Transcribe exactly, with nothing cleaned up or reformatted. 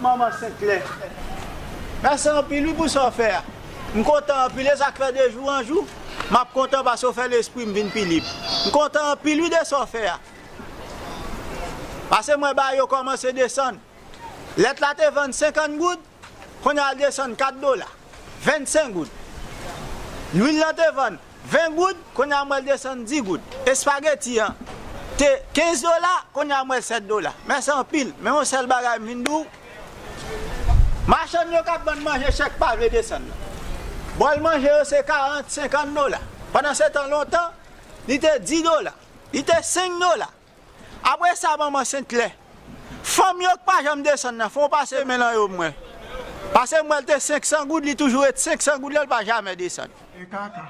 Manman Senklè, mèsi anpil wi pou sa w fè a. M kontan anpil, e sa k fè de jou an jou m ap kontan paske w fè lespri m vin pi lib. M kontan anpil wi de sa w fè a. Paske m wè bagay yo kòmanse desann. Lèt la te vann senkant goud, kounye a l desann kat dola, vennsenk goud. Lwil lan te vann ven goud, kounye a m wè l desann dis goud. Espageti an te kenz dola, kounye a m wè l sèt dola. Mèsi anpil, men yon sèl bagay m vin di w. Machann yo k ap vann manje chè k pa vle desann nan. Bòl manje yo se karant, senkant dola. Pandan se tan lontan, li te dis dola, li te senk dola. Apre sa, manman Senklè, fanm yo k pa janm desann nan, fò w pase men lan yo mwen. Pase m wè l te senksan goud, li toujou ret senksan goud la, l pa jamè desann. E kaka.